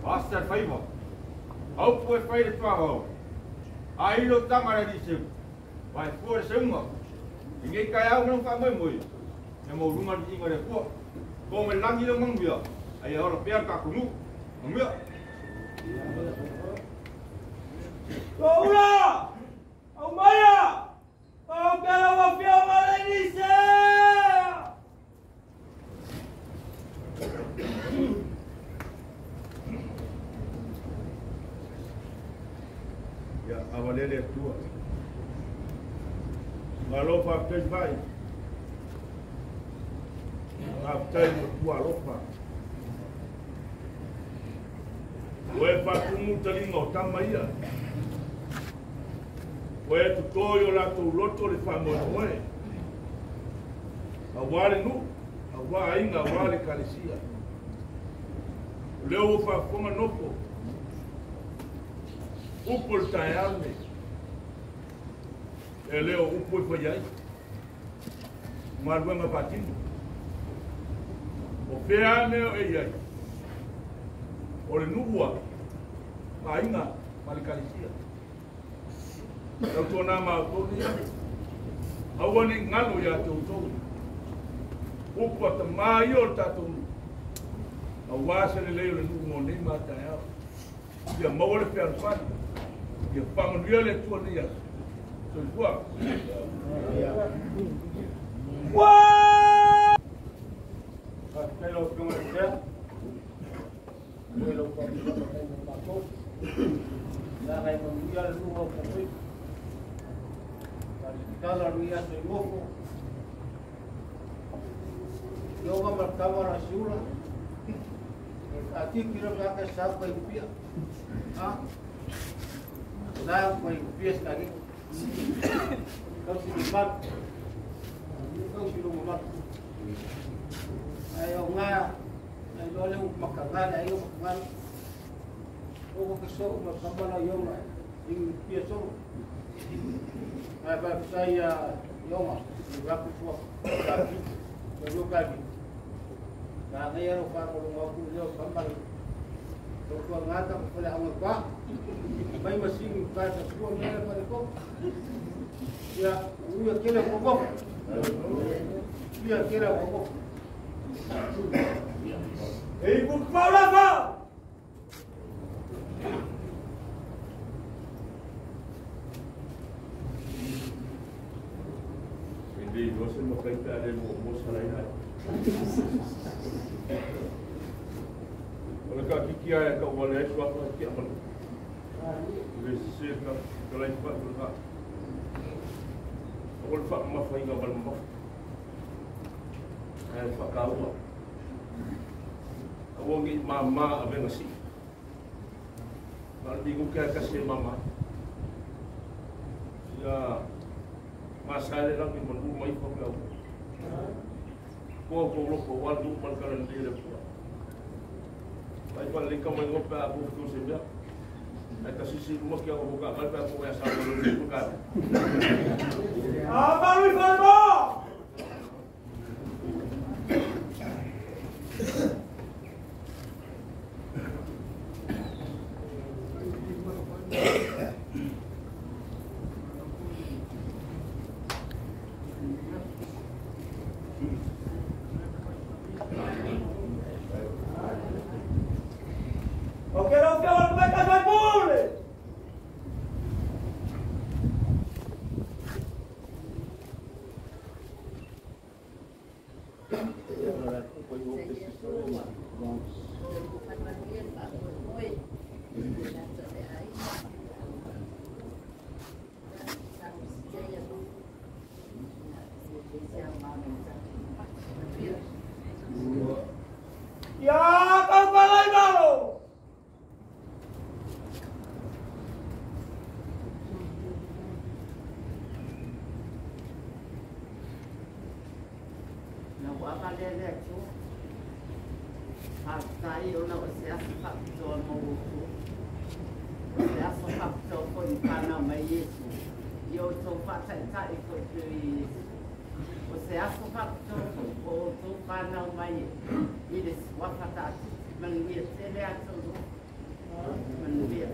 Pastor Faiva. Au pue fai le tuahau. Ai lo tama le niseu. Vai fua le seunga. Ingai kai au nang wha moi moi. E mo runga ni inga le fua. Ko me langi lo mangbia. Ai ora pea ka kunu. Mangbia. Toula! Au maia! Au pera wa fia wa le niseu! Ya awalele tua. Malo pa pes vai. Aftai mo tua alofa. Oe pa kumu talinga o tama ia. Oe tutoi o latou loto le whamoemoe. Awa le nu, awa ainga, awa le kalesia. O leo o whaafonga nopo. Upo le taeao nei. E leo upo i whai ai. Maluenga patino. O whea meo e iai. O le nuua, ainga, ma le kalesia. Lau tōna mātou ni. Aua ni ngalo ia te utou. Upo a ta mai o le tātou nu. Aua se le leo le nuu mo nei mā taeao. Ia maua le whealofani. Ia whanganuia le tua nei aso. Soifua. Faafetai lau Afioga i le Tea. Mo lau faamanuia mo matou. Na ngai manuia le nuu au popoi. Tala nui aso i mofo. Ioga ma le tama la siula. Atiki lo ka ka sa pa ipia. Ha? Sa pa ipia ska ni. Kau si mat. Kau si lo mat. Ai o nga ai lo le makanga ai o makanga. O ko so ma ka la yo ma ing pia so. Ai ba sai ya yo ma ni va ku fu. Ka ki. Yo ka ki. Nā ngai aro whāro runga aku leo pamari. Tō kua ngāta ko whale anga kwa. Mai masingi kāta kua mea pare ko. Ia uia kele koko. Ia kele koko. Ei bukpaulava! Hindi, dosa makaita le mo mo salai nai. O le ka kiki ai ka wale ai sua ka ki amal. Le se ka ka lai pa ka. O le fa ma fa inga wal ma. Ai fa ka ua. O ngi ma ma a venga si. Ma di ku ka ka se mama. Ya ma sa le rangi manu mai fa ka. Ko ko lo ko wa du mal ka le le pua. Ai pa le ka mai ngo pa ko ko se bia. Ai ta sisi mo ki ko ka mal pa ko ya sa lo le ko ka. Ah ba lui fa mo. O quero que o vai pule. Ia kaukalai malo. Na ua lele atu. Faafetai ona o se aso faapitoa mo outou. O se aso faapitoa foi i fanau mai Iesu. Ia outou faataitai foi pei o Iesu. O se aso faapitoa foi o outou fanau mai i le suafa taatiti. Manuia tele aso. Manuia.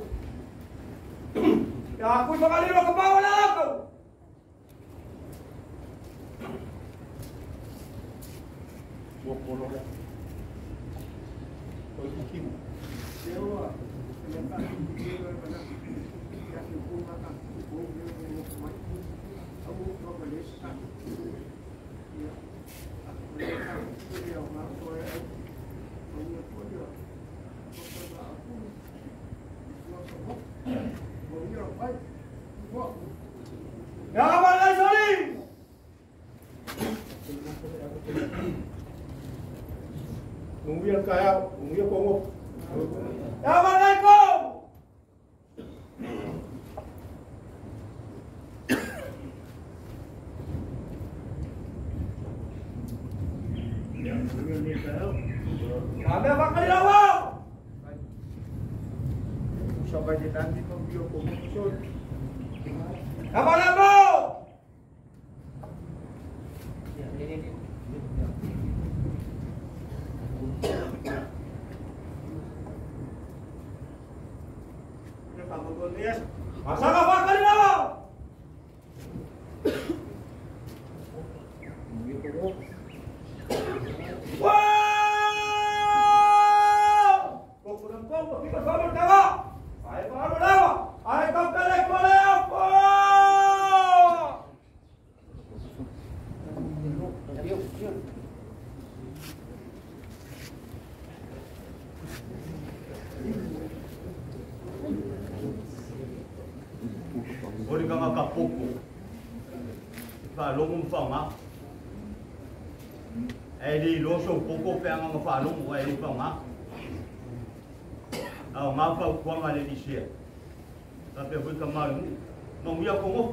Ia kui whakalilo ka pau le lako. Ua polo le. O i kimu. Ia malai soli. Manuia kaya, manuia kongo. Ia malai ko. Ya, manuia ni kaya. Ia mea whakalilo wau. Sampai di nanti manuia kongo sol. Ia malai mo. Masaka whakalilo wau. Manuia kongo. Wow! Koko koko, fika falo tawa. Ai falo lawa. Ai kaukale kole apo. Ori kanga ka poko. Fa longo mfa. E li loso poko pe anga fa longo e li fa nga. Au nga fa kuanga le lisia. Ka pe hui ka malu. Manuia kongo.